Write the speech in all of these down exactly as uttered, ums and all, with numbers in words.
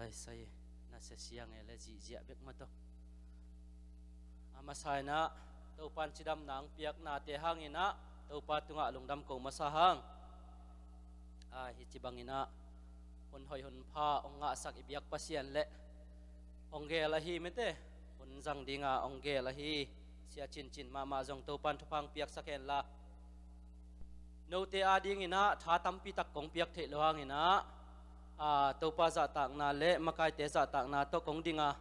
Sai na sia siang e le zihziah bek mah tawh. A masa inah Topa in cidamna ang piaknate hanginah Topa tungah lungdam ko masa hang. A hi ci banginah hun hoih hun pha hong ngahsak i biak Pasian le hong gel ahi mete hun zang dinga hong gel ahi sia cincin mahmah zong Topa in thupha ang piaksak henla. Note adinginah tha tampi tak kong piak theih lo hanginah a Topa zahtakna le makaite zahtakna tawh kong dinga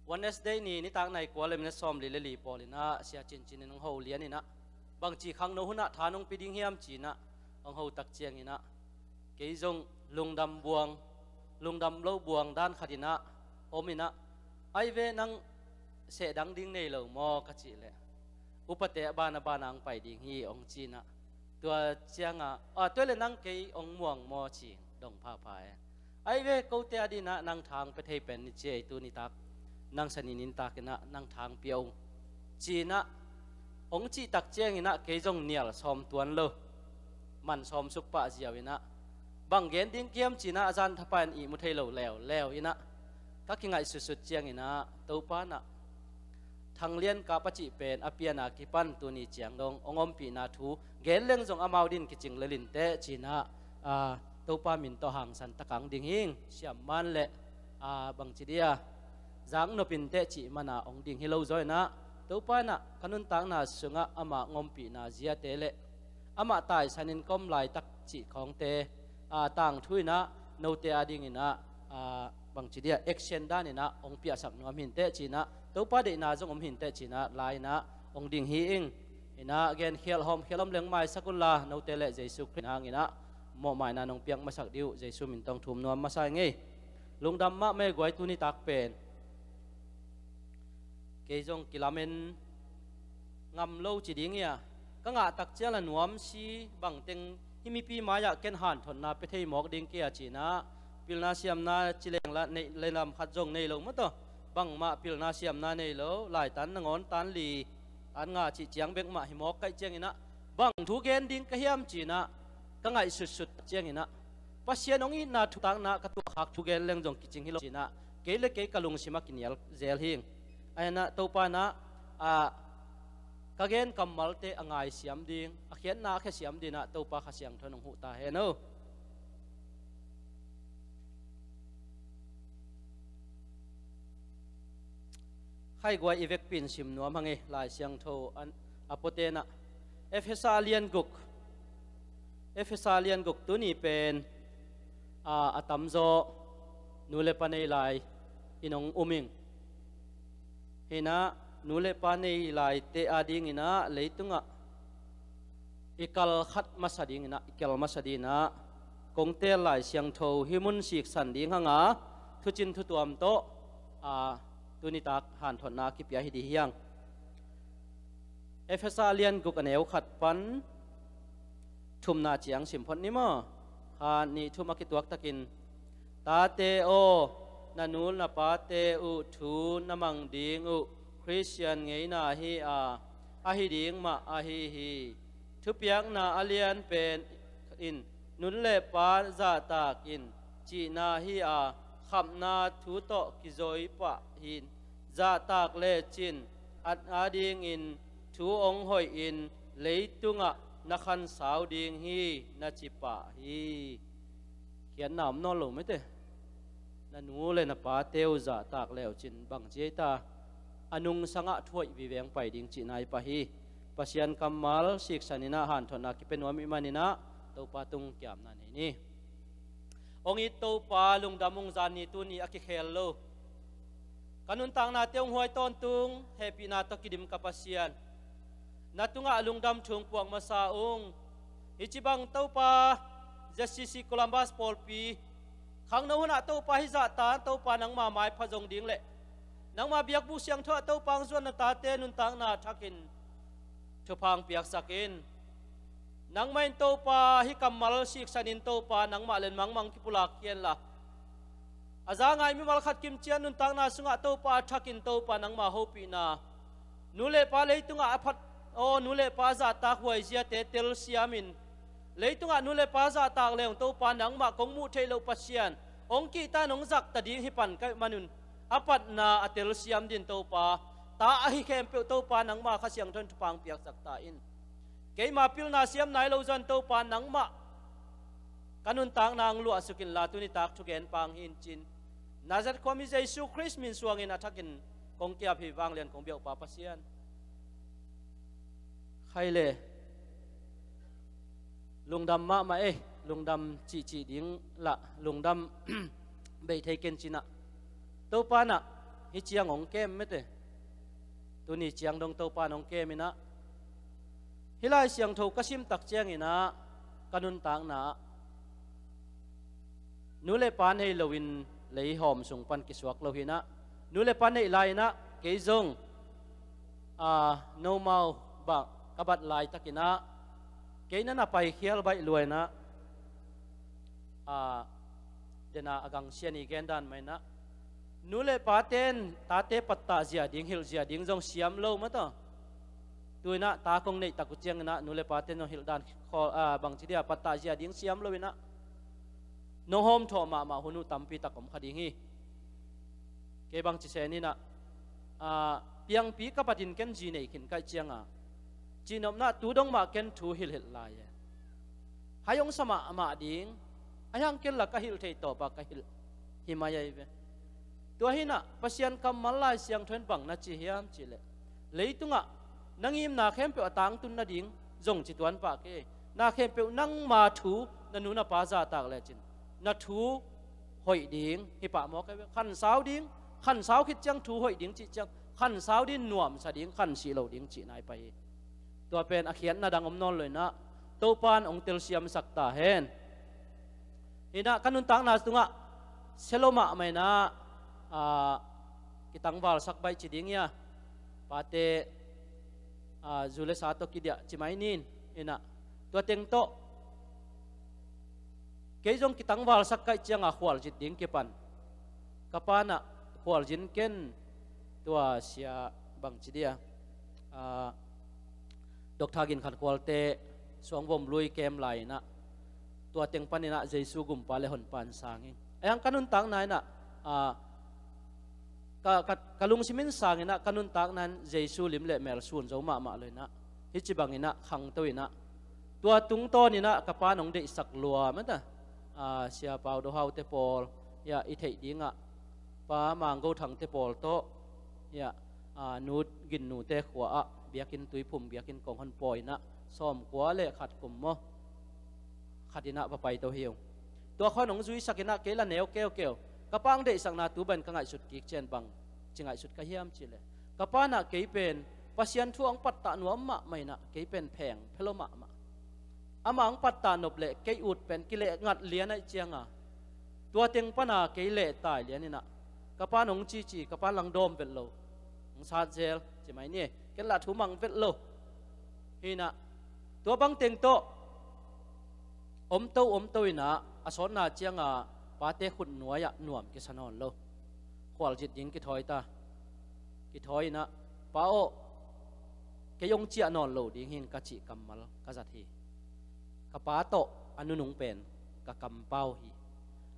Wednesday ni nitak nai kua le minute sawmli le li pawl inah sia cincin in hong ho lian inah bangci khangno hunah tha nong pi ding hiam ci inah hong ho tak cianginah kei zong lungdam buang lungdam lo buang dan khat inah om inah ai ve nang sehdang ding nei lo maw ka cih leh upate a ban a ban ang pai ding hi hong ci inah tua cianga a tua le nang kei hong muang maw ci dong phapha e. Ai ve kote a dinah nang thang pe thei pen ni ci ei tu nitak nang sani nintak inah nang thang pia ung ci inah hong cih tak cianginah kei zong nial sawm tuan lo man sawm suk pah ziau inah bang gen ding kiam ci inah a zan thapa in ihmu thei lo leuleu inah ka kingaihsutsut cianginah Topa inah Thanglian Kap a cih pen a piana kipan tuni ciang dong hong ompihna thu gen leng zong amau din kicing lelin teh ci inah a Topa min tawh hangsan takang ding hing siam man le a bangci dia zang nopin teh cih mana hong ding hi lo zaw inah Topa inah ka nuntakna sungah amah hong ompihna ziate le amah taisanin ka om laitak cih khawngte a tangthu inah note adinginah a bangci dia action daninah hong piahsak nuam hinteh ci inah Topa deihna zong om hinteh ci inah lai inah hong ding hi ing. Inah genkhial hawmkhial om leng maisak unla note le Jesu Khrih hanginah mawhmaina nong piak masak dih uh Jesu min tawh thum nuam masa ing ei. Lungdam mahmah e guai tu nitak pen kei zong kilamen ngam lo ci ding ia ka ngah tak ciang la nuamsi bangteng hi mipi mai-ah ken hanthotna pe thei mawk ding kei a ci inah pilna siamna ci leng la nei leilam khat zong nei lo maw tawh bangmah pilna siamna nei lo laitan nangawn tan li tan nga cih ciang bek mah hi mawk kaih cianginah bang thu gen ding ka hiam ci inah ka ngaihsutsut cianginah Pasian hong itna thutakna ka tuahkhak thu gen leng zong kicing hi lo ci inah kei le kei ka lungsimah kinial zel hing. Ainah Topa inah a ka gen kammalte a ngaisiam ding a khiatna a khiasiam dinah Topa Kha Siangtho in hong huh ta hen o. Khaiguai i vekpi in sim nuam hang ei Lai Siangtho a puatenah Efesa lian guk Efesa lian guk tuni pen a a tamzaw nu le pa nei lai in hong um ing. Hinah nu le pa nei laite adinginah leitungah i kal khat masa dinginah i kal masa dinginah kong teel Lai Siangtho hi mun siksan ding hanga thucin thutuam tawh a tunitak hanthotna kipia hi dih hiang. Efesa lian guk a neu khat pan thumna ciang sim phot ni maw? Kha nih thum a kituak takin tate aw, na nu na pate uh thu na mang ding uh Khristian ngeina hi a, ahi ding mah ahi hi. Thupiakna a lian pen in nun le pa zahtak in cihna hi a, khamna thu tawh kizoi pah hin zahtak lecin at adingin thu hong hoihin leitungah na khansau ding hi na ci pah hi. Khiatna om nawn lo mete. Na nu le na pate uh zahtak leucin bang ci ei ta a nungsangah thuaih viveng pai ding cihna i pah hi. Pasian kammal siksaninah hanthotna kipia nuam ih maninah Topa tung kiamna nei ni. Hong it Topa lungdam ung, zan ni tuni a kikhel lo ka nuntaknate hong huai tawntung hehpihna tawh kidim ka Pasian, na tungah lungdam thu hong puak masa ung. Hih ci bang Topa, Z C C Columbus pawlpi khangno hunah Topa hih zahtan Topa nangma maipha zong ding le nangma biakbuk siangtho ah Topa hong zuan na tate nuntakna thakin thupha hong piaksak in. Nangmah in Topa hih kammal siksanin Topa nangmah len mangmang kipulak hianla a za ngai mimal khat kimcian nuntakna sungah Topa a thakin Topa nangma hopihna, nu le pa leitungah a phat aw, nu le pa zahtak huaiziate telsiamin leitungah nu le pa zahtak leng Topa nangmah kong muh theih loh Pasian, Hong kihta in hong zakta ding hi pan ka hih manun, a patna a telsiam dingin Topa, ta ahi khempeuh Topa nangma Kha Siangtho in thupha hong piaksak ta in. Keima pilna siam nai lo zong Topa nangmah ka nuntakna hong luahsuk inla tuni tak thugen pang hi in ci-in, Nazareth khuami Jesu Khrist min suangin a thakin kong kiap hi. Vanglian kong biak uh Pa Pasian, khai le lungdam mahmah ei, lungdam cihcih ding lah lungdam bei thei ken ci-in ah, Topa in ah hih ciang hong kem mete. Tuni ciang dong Topa in hong kem in ah, hih Lai Siangtho ka sim tak ciangin ah ka nuntakna ah nu le pa nei loin leihawm sung pan kisuak lo hi in ah, nu le pa neih lai in ah kei zong, aa, nomau bang ka bat laitakin ah, kei na na paikhial baih lua in ah, aa, dena a gangsian i gen dan mah in ah, nu le paten tate pattah zia ding, hilh zia ding zong siam lo mah tawh. Tu in ah ta kong neih tak uh ciangin ah nu le paten zong hilh dan khawl, aa, bangci dia pattah zia ding siam lo in ah, nong hawmthawh mahmah hun uh tampi tak om kha ding hi. Kei bangci sen in ah, aa, piangpi ka patin ken zi nei khin ka hih ciangah, cihnopna tu dong mah ken thu hilhhilh lai e. Hai hong sa mahmah ding, a hiang ken la ka hilh thei tawpah ka hilh hi mai ahi ve. Tua hi in ah Pasian kammal Lai Siangtho in bang na ci hiam cih leh, leitungah na ngimna khempeuh a tangtun nading zong ci tuan pah kei. Na khempeuh nangma thu na nu na pa zahtak lecin na thu hoih ding hi pah mawk ahi ve. Khansau ding, khansau khit ciang thu hoih ding cih ciang, khansau ding, nuamsa ding, khansih lo ding cihna hi pah hi. Tua pen a khiatna dang om nawn lo in ah, Topa in hong telsiamsak ta hen. Hi in ah ka nuntakna sungah sia lo mahmah in ah, aa, kitangvalsak baih ci ding hi a, pate, aa, zu le sa tawh kidiah ci mai ning. Hi in ah tua teng tawh kei zong kitangvalsak ka hih ciangah khualzin ding kipan, ka pa in ah khualzin ken, tua sia bangci dia, aa, Doctor Gin Khan Khualte suangvom lui kem lai in ah, tua teng pan in ah Jesu gumpa le honpa in sang ing. A hiang ka nuntakna in ah, aa, ka, ka, ka lungsim in sang in ah, ka nuntakna in Jesu lim le mel sun zo mahmah lo in ah, hih ci bang in ah khangto in ah, tua tungtawn in ah ka pa in hong deihsak lua mah ta. Aa, Sia Pau Do Hau te pawl, ya, i theih dingah Pa Mang Go Thang te pawl tawh, ya, aa, Nu Gin Nu te khua ah biakinn Tuiphum biakinn kong hon pawi in ah, sawmkua le khat kum maw, khat in ah va paito hi ung. Tua khawng hong zuisak in ah kei la neu keukeu. Ka pa hong deihsakna tu bang ka ngaihsut kik ciang bang ci ngaihsut ka hiam cih leh, ka pa in ah kei pen Pasian thu hong pattah nuam mahmah in ah, kei pen pheng phello mahmah. Amah hong pattah nop leh kei ut pen kileh ngat lian ahih ciangah, tua teng pan a kei leh tai lian in ah, ka pa in hong cici, ka pa in langdawm vet lo, hong sat zel ci mai ni. Ken lah thu mang vet lo. Hi in ah, tua bang teng tawh omto omto in ah, a sawtna ciangah pate khut nuai-ah nuam kisa nawn lo. Khualzin ding kithawi ta. Kithawi in ah, Pa aw, kei hong ciah nawn lo ding hi ing ka cih kammal ka zat hi. Ka pa tawh a nunung pen ka kampau hi.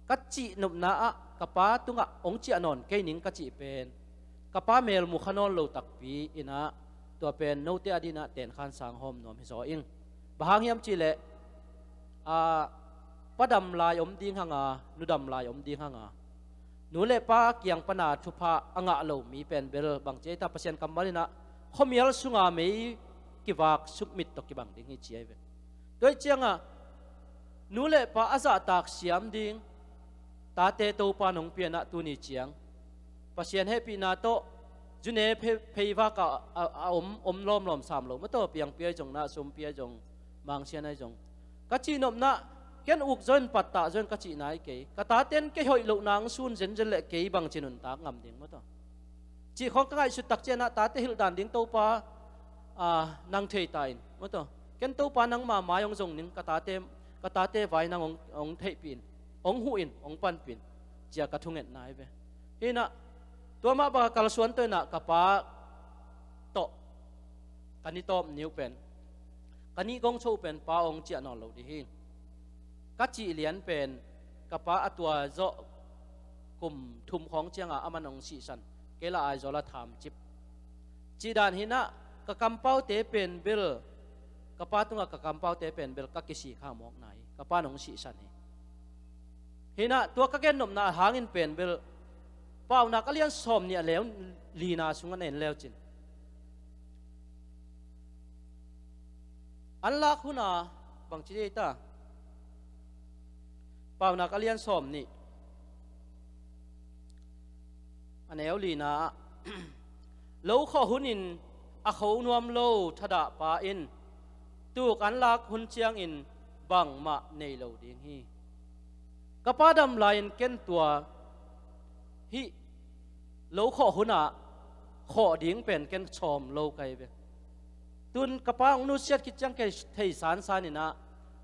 Ka cihnopna ah ka pa tungah hong ciah nawn kei ning ka cih pen, ka pa mel mu kha nawn lo takpi in ah, tua pen note adingin ah tenkhan sang hawm nuam hi zaw ing. Bang hang hiam cih leh, aa, pa dam lai om ding hang a, nu dam lai om ding hang a, nu le pa kiang pan a thupha a ngah lo mi pen bel bang ci ei ta, Pasian kammal in ah, khuamial sunga mei kivak sukmit tawh kibang ding hi ci ahi ve. Tua ahih ciangah nu le pa a zahtak siam ding tate Topa in hong pia in ah, tuni ciang Pasian hehpihna tawh zu ne phei-, pheivak ah a, a, a om, om lawmlawm sam lo maw, tua piangpi ahi zong, na sumpi ahi zong, mangsian ahi zong, ka cihnopna, ken uk zaw in, pattah zaw in ka cihna hi kei. Ka taten kei hoih lohna hong sun zenzen leh kei bangci nuntak ngam ding maw, tua cih khawng ka ngaihsut tak ciangah, tate hilh dan ding Topa, aa, nang thei ta in maw, tua, ken Topa nangma mai hong zong ning, ka tate, ka tate vai nang hong, hong theihpih in, hong huh in, hong panpih in, ci-a ka thungetna hi ve. Hi in ah, tua mah bang a kalsuan tawh in ah ka pa tawh ka ni tawp ni uh pen, ka ni gong cho uh pen, Pa aw, hong ciah nawn lo ding hi, ka cih lian pen, ka pa a tua zawh kum thum khawng cianga aman hong sihsan. Kei la Aizawl a thamcip. Cih dan hinah ka kampaute pen bel, ka pa tungah ka kampaute pen bel ka kisik hang mawkna hi. Ka pa nong sihsan hi. Hinah tua ka gennopna hangin pen bel Paunak a lian sawm nih a leu lina sungah na en leucin. An lak huna bangci dei ta. Paunak a lian sawm nih a neu lina ah lo khawh hunin a kho nuam lo thadah pa in tuk an lak hun ciangin bangmah nei lo ding hi. Ka pa dam lai-in ken tua hih lo khawh hunah khawh ding pen ken sawm lo ka hi ve. Tun ka pa hong nusiat khit ciang kei thei sansan inah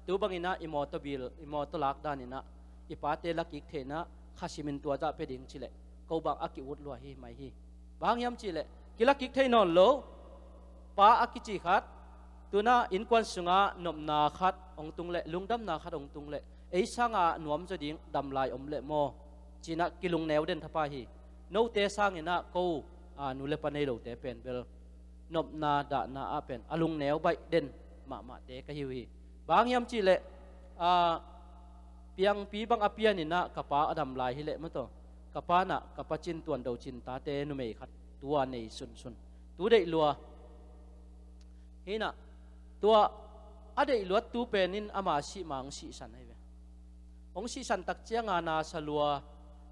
tu banginah i mawtaw bil, i mawtaw lak daninah i pate lakik theihnah khasimin tua zah pia ding cileh ko bang a ki-ut lua hi mai hi. Bang hang hiam cihleh kilakik thei nawn lo pa a kici khat, tunah innkuan sungah nopna khat hong tung leh lungdamna khat hong tung leh ei sangah nuamzaw ding dam lai om leh maw? Cinah kilungneu den thapa hi. Note sanginah ko, a, nu le pa nei lote pen bel nopna dahna ah pen a lungneu baih den mahmahte ka hi uh hi. Bang hang hiam cihleh, a, piangpi bang a pianinah ka pa a dam lai hileh mataw ka panah ka pa cin tuan do cin tate numei khat tua nei sunsun tu deih lua. Hinah tua a deih luat tu penin ama sih ma hong sihsan ahi ve. Hong sihsan tak cianga nasa lua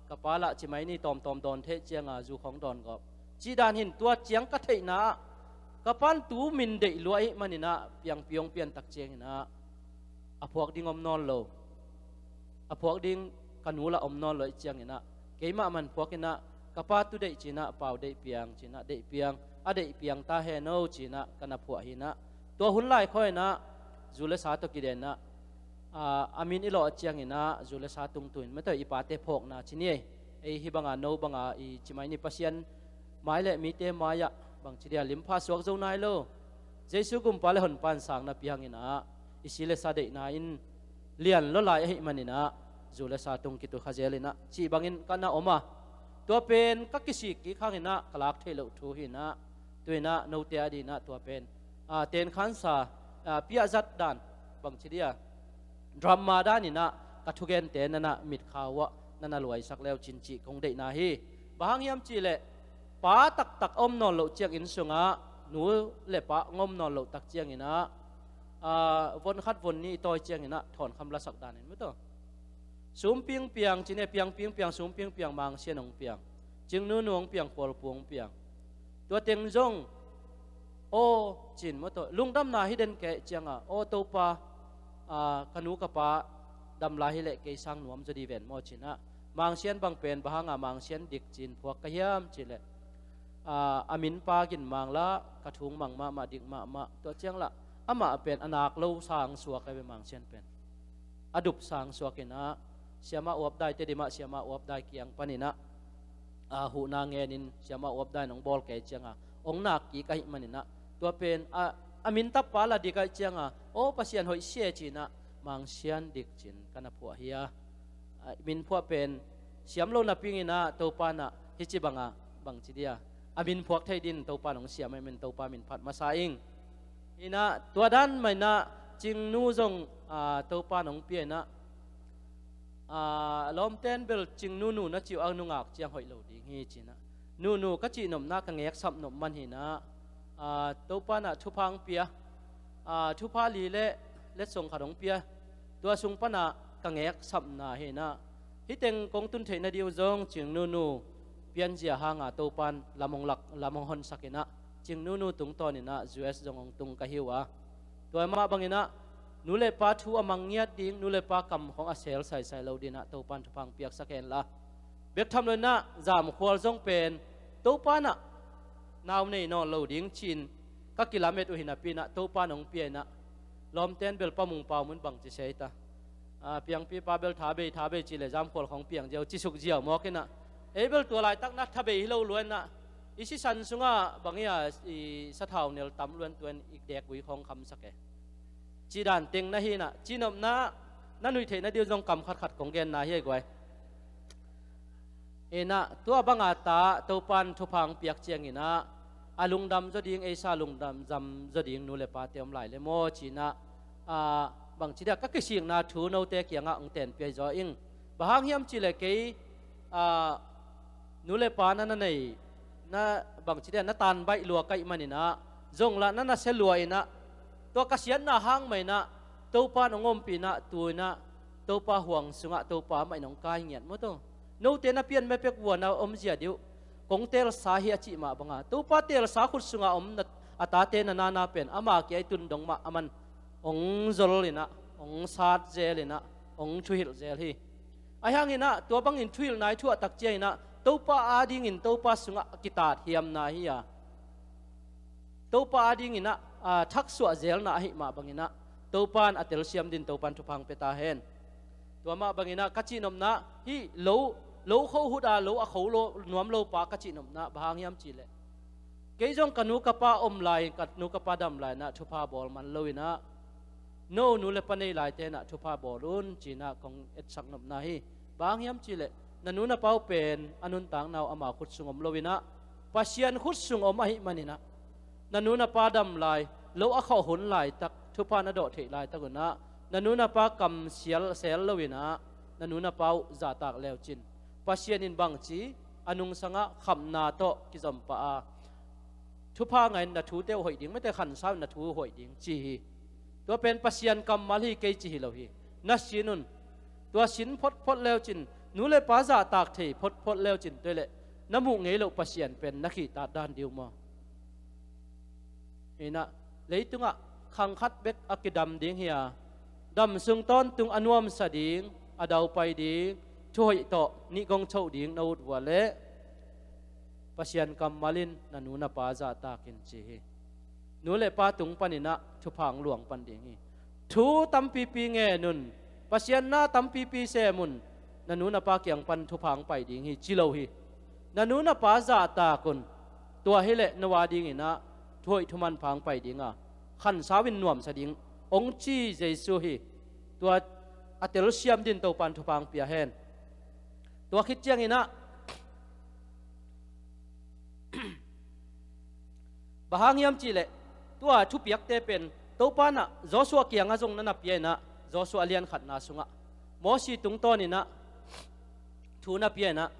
ka pa lah cimai ni tawmtawm dawn theh cianga zu khawng dawn gawp. Cih dan hin tua ciang ka theihna ah ka pan tu min deih lua ih maninah piangpi hong pian tak cianginah a phuak ding om nawn lo. A phuak ding ka nu lah om nawn lo ih cianginah keimah man phuakinah ka pa tu deih cinah pau deih piang cinah deih piang a deih piang ta heno cinah ka na phuah hinah tua hun lai khaw inah zu le sa tawh kidenah, a, a min i lawh a cianginah zu le sa tung tuin mataw i pate phawkna ci ni ei. Ei hi banga no banga i cimai ni Pasian mai le mite mai-ah bangci dia limpha suak zo nai lo. Jesu gumpa le honpa in sang na pianginah i si le sa deihna in lian lo lai ahih maninah zu le sa tung kitu kha zel inah cih bangin ka na om a tua pen ka kisik kik hanginah ka lak theih loh thu hinah tuinah note a dinah tua pen, a, tenkhansa, a, piahzat dan bangci dia drama daninah ka thugente nanah mitkha uhah nana luaisak leu cin cih kong deihna hi. Bang hang hiam cihleh pa taktak a om nawn loh ciang inn sungah nu le pa hong om nawn loh tak cianginah, a, von khat von nih i tawi cianginah thawnkham lasak danin mataw sumping piang cine piangping piang sumping piang mangsian hong piang cingnunu hong piang khualpu hong piang tua teng zong aw cin mataw lungdamna hi den kei cianga aw Topa, a, ka nu ka pa dam lai hileh kei sang nuam zaw di ven maw cinah mangsian bang pen bang hanga mangsian dik cin phuak ka hiam cihleh, a, a min pa gin mang lah ka thung mang mahmah dik mahmah tua ciang lah amah pen a nak lo sang suak ahi ve mangsian pen. A dup sang suakinah siamah uapdai te dimah siamah uapdai kiang paninah, a, huhna ngenin siamah uapdai nong bawl kei cianga hong nak kik ahih maninah tua pen a, a mintap pa la dik ahih cianga aw Pasian hoih sia cinah mangsian dik cin ka na phuah hi a, a, min phuah pen siam lo napinginah Topa nah hici banga bangci dia a min phuak thei din Topa nong siam ahih min Topa min phat masa ing. Inah tua dan mainah cingnu zong, a, Topa nong pia inah, a, lawmten bel cingnunu na cih uh a nungak ciang hoih lo ding hi cinah nunu ka cih nopna ka ngeksamh nop man hinah, a, Topa nah thupha hong pia, a, thupha li le letsong khat hong pia tua sung panah ka ngeksamhna hinah Hih teng kong tun theih nading uh zong Cing Nunu pianzia hanga Topan lam hong lak, lam hong honsak inah Cing Nunu tungtawn inah U S zong hong tung ka hi uh a, tua mah banginah nu le pa thu a mang ngiat ding, nu le pa kam khong a sel saisai lo dinah Topan thupha hong piaksak hen la, bek tham lo inah Zamkhual zong pen Topan ah nau nei nawn lo ding ci-in ka kilamet uh hi napi inah Topan hong pia inah lawmten bel Pa Mung Pau mun bang ci sei ta. A, piangpipa bel tha bei, tha bei ci le Zamkhual khong piang ziau, ci suk ziau mawk inah. Ei bel tua laitak na tha bei hi lo lua inah i sisan sungah bang hi a, i sathau nel tam luan tuan i dek gui khong khamsak e. Ci dan teng na hi inah, ci nopna na nuih theih nading uh zong kam khatkhat kong genna hi a guai. Inah tua banga ta Topan thupha hong piak cianginah a lungdam zaw ding, eisa lungdam zam zaw ding nu le pate om lai le maw cinah, a, bangci dia ka kisikna thu note kiangah hong tenpia hi zaw ing. Bang hang hiam cihleh kei, a, nu le pa na na nei, na bangci dia na tanbaih lua ka hih maninah, zong lah na na sia lua inah, tua ka siatna hang mah inah Topan hong ompih inah, tu inah Topa huang sungah Topa mah in hong kai ngiat maw taw. Note na pian mepek vua na omzia dih uh, kong teelsa hi a cih mah banga Topa teelsa khut sunga om na, a tate na nana pen ama kia i tun dong mah aman hong zol inah, hong sat zel inah, hong thuhilh zel hi. Ahi hanginah tua bangin thuhilhna i thuah tak cianginah Topa adingin Topa sungah a kitaat hiamna hi a, Topa adinginah, a, thaksuah zelna ahih mah banginah Topan a telsiam din Topan thupha hong pia ta hen. Tua mah banginah ka cihnopna hih lo, lo khohut a lo a kho lo, nuam lo pa ka cihnopna bang hang hiam cihleh, kei zong ka nu ka pa om lai, ka nu ka pa dam lai inah thupha bawl man lo inah, no nu le pa nei laite inah thupha bawl un cinah kong etsak nopna hi. Bang hang hiam cihleh na nu na pa uh pen a nuntakna uh ama khut sung om lo inah, Pasian khut sung om ahih maninah, na nu na pa dam lai, lo a khauh hun laitak, thupha na dawh theih laitak unah na nu na pa kam sial sel lo inah na nu na pa uh zahtak leucin Pasian in bangci a nungsangah khamna tawh kizom pah a, thupha ngah in na thute uh hoih ding, mete khansa uh na thu uh hoih ding ci hi. Tua pen Pasian kammal hi, kei ci hi lo hi. Na sin un. Tua sin photphot leucin, nu le pa zahtak thei photphot leucin, tua hileh na muh ngei loh Pasian pen na khihtat dan dih uh maw? Inah leitungah khang khat bek a kidam ding hi a, dam sung tawntung a nuamsa ding, a daupai ding, thuhoih tawh nih gong choh ding na ut vua leh Pasian kammal in na nu na pa zahtak in ci hi. Nu le pa tung paninah thupha hong luang pan ding hi. Thu tampipi ngen un, Pasian na tampipi sem un, na nu na pa kiang pan thupha hong pai ding hi ci lo hi. Na nu na pa zahtak un. Tua hileh no adinginah thuhoih thuman pha hong pai ding a, khansau in nuamsa ding hong ci Jesu hi. Tua a telsiam din Topan thupha hong pia hen. Tua khit cianginah bang hang hiam cihleh tua thupiakte pen Topa inah Joshua kiangah zong na na pia inah, Joshua lian khatna sungah Mosi tungtawninah thu na pia inah,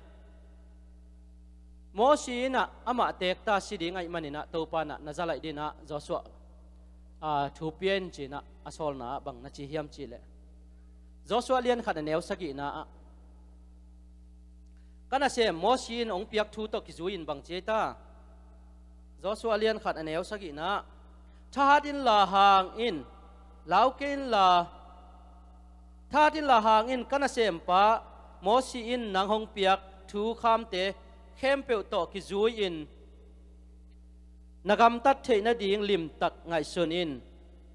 Mosi inah amah teekta si ding ahih maninah Topa inah na zalaih dinah Joshua, a, thu pia in cinah a sawlna ah bang na ci hiam cihleh, Joshua lian khat a neu sagihna ah, ka nasem Mosi in hong piak thu tawh kizui in bang ci ei ta? Joshua lian khat a neu sagihna ah, thahat inla hang in, lau kei inla, thahat inla hang in, ka nasempa Mosi in nang hong piak thu khamte khempeuh tawh kizui in na gamtat theih nading limtak ngaihsun in,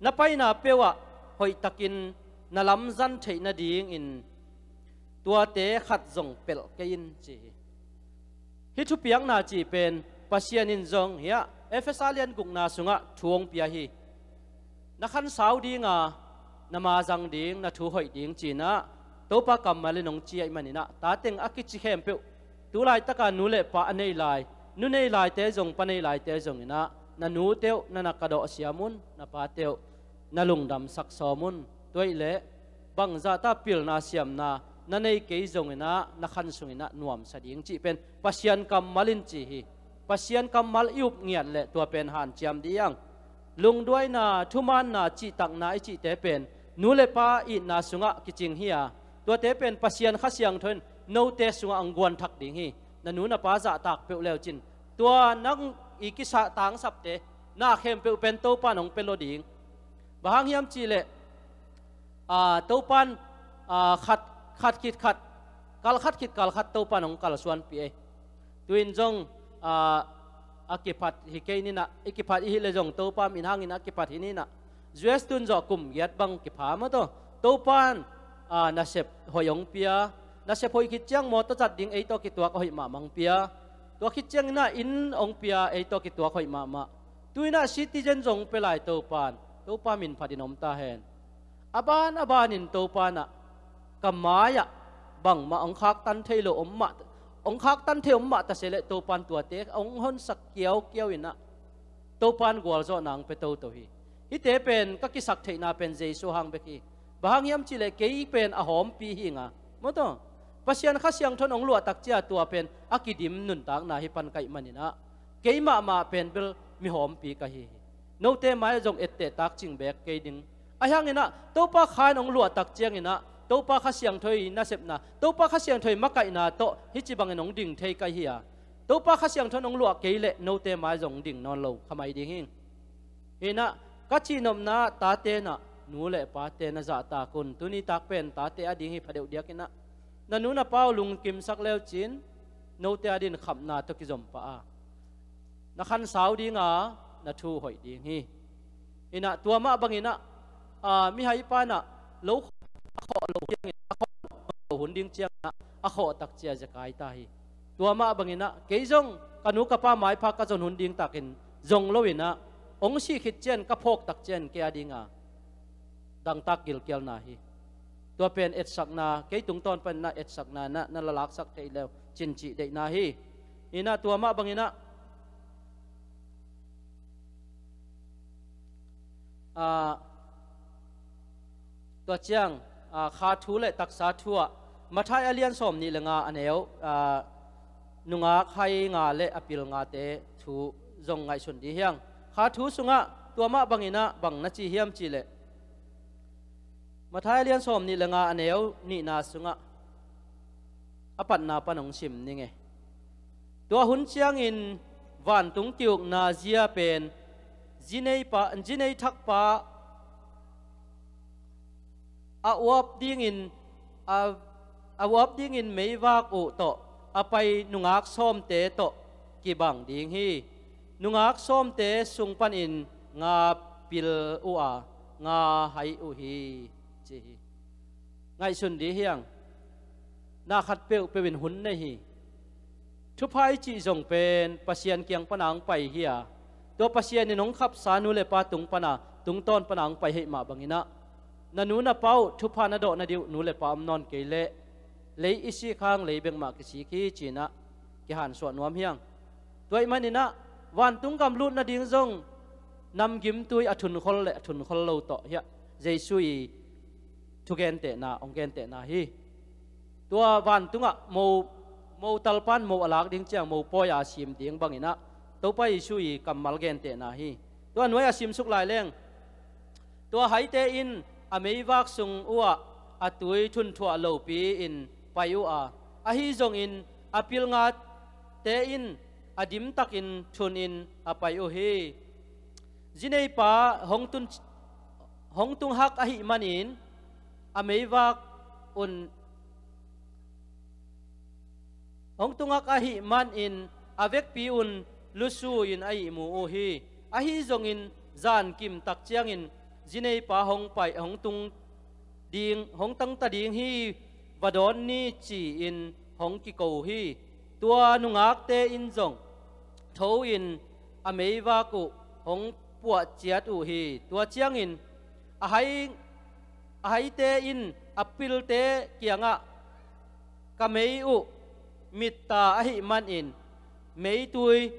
na paina peuhah hoihtakin na lamzan theih nadingin tuate khat zong pelh kei in ci hi. Hih thupiakna cih pen Pasian in zong hiah Efesa lian gukna sungah thu hong pia hi. Na khansau dinga, na mazang ding, na thu hoih ding cinah Topa kammal in hong ci ahih maninah, tateng a kici khempeuh, tu laitaka nu le pa a nei lai, nu nei laite zong, pa nei laite zonginah na nute uh na na kadawh siam un, na pate uh na lungdamsak sawm un. Tua hileh bangzahta pilna siamna na nei kei zonginah na khan sunginah nuamsa ding cih pen Pasian kammal in ci hi. Pasian kammal i up ngiat leh tua pen hanciam dih ang. Lungduaina, thumaanna, cihtakna i cihte pen nu le pa itna sungah kicing hi a, tuate pen Pasian Kha Siangtho in note sungah hong guanthak ding hi. Na nu na pa zahtak peuh leucin tua nang i kisah tangsapte na khempeuh pen Topan hong pia lo ding. Bang hang hiam cihleh, a, Topan, a, khat, khat khit khat, kal khat khit kal khat Topan hong kalsuanpih ei. Tu-in zong, a, a kiphat hi kei ninah, i kiphat i hih leh zong Topa min hangin a kiphat hi ninah. U S tun zawh kum giat bang kipha maw taw. Topan, a, nasep hoih hong pia. Nasep hoih khit ciang mawtaw zat ding ei tawh kituak hoih mahmah hong pia. Tua khit cianginah inn hong pia, ei tawh kituak hoih mahmah. Tu-inah citizen zong hong pia lai Topan. Topa min phatin om ta hen. A ban a banin Topa inah ka mai-ah bangmah hong khaktan thei lo om mah, hong khaktan thei om mah ta se leh Topan tuate hong honsak kiaukiau in ah Topan gualzawhna hong pia toto hi. Hihte pen ka kisak theihna pen Jesu hang bek hi. Bang hang hiam cih leh kei pen a hawmpi hi ing a, maw taw, Pasian Kha Siangtho in hong luah tak ciang tua pen a kidim nuntakna hi pan ka hih manin ah, kei mahmah pen bel mi hawmpi ka hi hi. Note mai-ah zong etteh tak cing beek kei ding. Ahi hangin ah Topa Kha in hong luah tak ciangin ah Topa Kha Siangtho i nasepna, Topa Kha Siangtho i makaihna tawh hih ci bangin hong ding thei ka hi a, Topa Kha Siangtho in hong luah kei leh note mai-ah zong ding nawn lo kha mai ding hi. Hi in ah ka cihnopna ah tate in ah nu le pate na zahtak un. Tuni tak pen tate a ding hi phadeuh diakin ah, na nu na pa uh lungkimsak le uh cin, note a dingin khamna tawh kizom pah a, na khansau ding a, na thu hoih ding hi. Hi in ah tua mah bangin ah, aa, mihaipa in ah lo khawh, a khawh loh ciangin, a khawh loh hun ding ciangin ah a khawh tak ciang zekai ta hi. Tua mah bangin ah kei zong ka nu ka pa maipha ka zon hun ding takin zong lo in ah, hong sih khit ciang ka phawk tak ciang kei a ding a dangtak gilkialna hi. Tua pen etsakna, kei tungtawn panin ah etsakna na, na la laksak thei le uh cin cih deihna hi. Hi in ah tua mah bangin ah, aa, tua ciang, aa, kha thu le taksa thu ah Matthai a lian sawmnih le nga a neu, aa, nungak hai nga le a pil ngate thu zong ngaihsun dih hi hang. Kha thu sungah tua mah bangin ah bang na ci hiam cih leh, Matthai a lian sawmnih le nga a neu nihna sungah a patna pan hong sim ning e. Tua hun ciangin vantung ki-ukna zia pen zinei pa, zinei thakpa a uap dingin, a, a uap dingin meivak uh tawh a pai nungak sawmte tawh kibang ding hi. Nungak sawmte sung panin nga pil uh a, nga hai uh hi, ci hi. Ngaihsun dih hi hang. Na khat peuhpeuh in hun nei hi. Thupha i cih zong pen Pasian kiang pana hong pai hi a, tua Pasian in hong khapsa nu le pa tung pana, tungtawn pana hong pai hi mah bangin ah, na nu na pa uh thupha na dawh nading uh nu le pa om nawn kei leh, lei i sik hang lei bek mah kisik hi, ci-in ah kihansuah nuam hi hang. Tua ahih manin ah vantung gam lut nading zong namgimtui a thunkhol le a thunkhol lo tawh hiah Jesu i thugentehna hong gentehna hi. Tua vantungah mo, mo talpa in mo a lak ding ciang mopawi a sim ding bangin ah Topa Jesu i kammal gentehna hi. Tua nuai a simsuk lai leng, tua haite in a meivak sung uhah a tui thunthuah lopi-in pai uh a, ahi zongin a pilngate in a dimtakin thunin a pai uh hi. Zineipa hong tun, hong tung hak ahih manin a meivak un, hong tung hak ahih manin a vekpi un lusu in a ihmu uh hi. Ahi zongin zankim tak ciangin zineipa hong pai, hong tung ding, hong tangta ding hi, va dawn ni, ci-in hong kiko uh hi. Tua nungakte in zong tho-in a meivak uh hong puah ciat uh hi. Tua ciangin a hai, a haite in a pilte kiangah, ka mei uh mitta ahih manin meitui,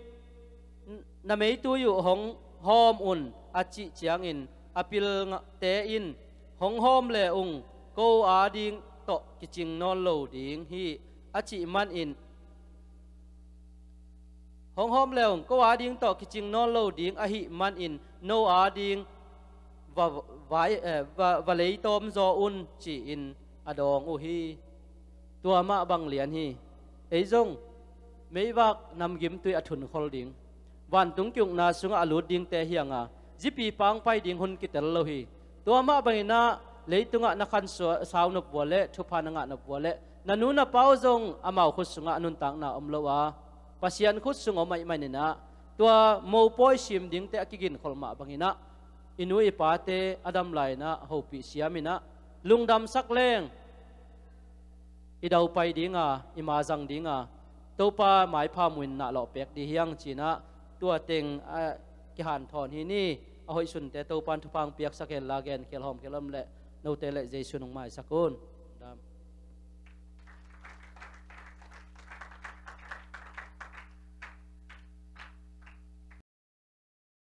na meitui uh hong hawm un, a cih ciangin a pilte in, hong hawm le ung, ko ading tawh kicing nawn lo ding hi, a cih manin, hong hawm le ung, ko ading tawh kicing nawn lo ding ahih manin no ading va, vai, eh, va, va leitawm zaw un, ci-in a dawng uh hi. Tua mah bang lian hi. Ei zong meivak namgimtui a thunkhol ding, vantung ki-ukna sungah a lut dingte hi hang a, zipipa hong pai ding hun kitel lo hi. Tua mah bangin ah leitungah na khansau nop vua le thupha na ngah nop vua le na nu na pa uh zong amau khut sungah a nuntakna om lo a, Pasian khut sung om ahih manin ah tua mopawi sim dingte a kiginkhol mah bangin ah i nu i pate a dam lai-in ah hopih siamin ah lungdamsak leng i daupai ding a, i mazang ding a, Topa maipha muin na lawhpek dih hi hang, ci-in ah tua teng a kihanthawn hi ni. A hoihsunte Topa in thupha hong piaksak hen la, genkhial hawmkhial om leh note le Jesu in hong maisak un.